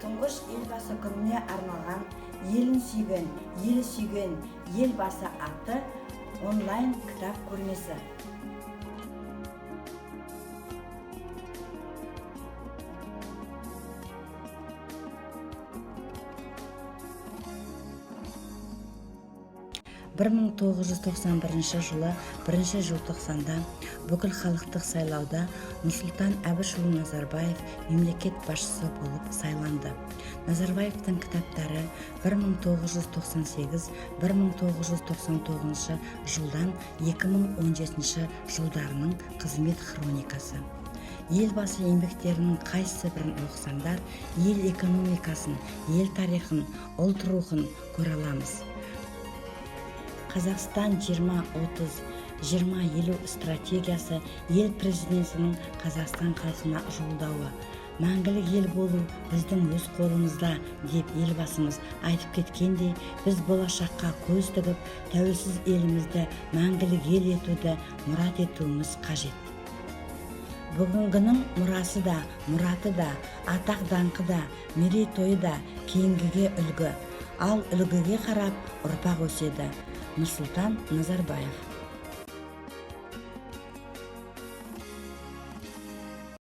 Тұңғыш Елбасы күніне арналған «Елін сүйген, елі сүйген Елбасы» атты онлайн кітап көрмесі. 1991 жылы 1 желтоқсанда бүкілхалықтық сайлауда Нұрсұлтан Әбішұлы Назарбаев мемлекет басшысы болып сайланды. Назарбаевтың кітаптары 1998-1999 жылдан 2017 жылдарының қызмет хроникасы. Елбасы еңбектерінің қайсы бірін оқысаңдар, ел экономикасын, ел тарихын, ұлт рухын көре аламыз. Қазақстан 2030 2050 стратегиясы, ел президентінің Қазақстан халқына жолдауы. «Мәңгілік ел болу біздің өз қолымызда», – деп Елбасымыз айтып кеткендей, біз болашаққа көз тігіп, тәуелсіз елімізді мәңгілік ел етуді мұрат етуіміз қажет. Бүгінгінің мұрасы да, мұраты да, атақ даңқы да, мерейтойы да кейінгіге үлгі. Ал үлгіге қарап ұрпақ өседі. Нұрсұлтан Назарбаев.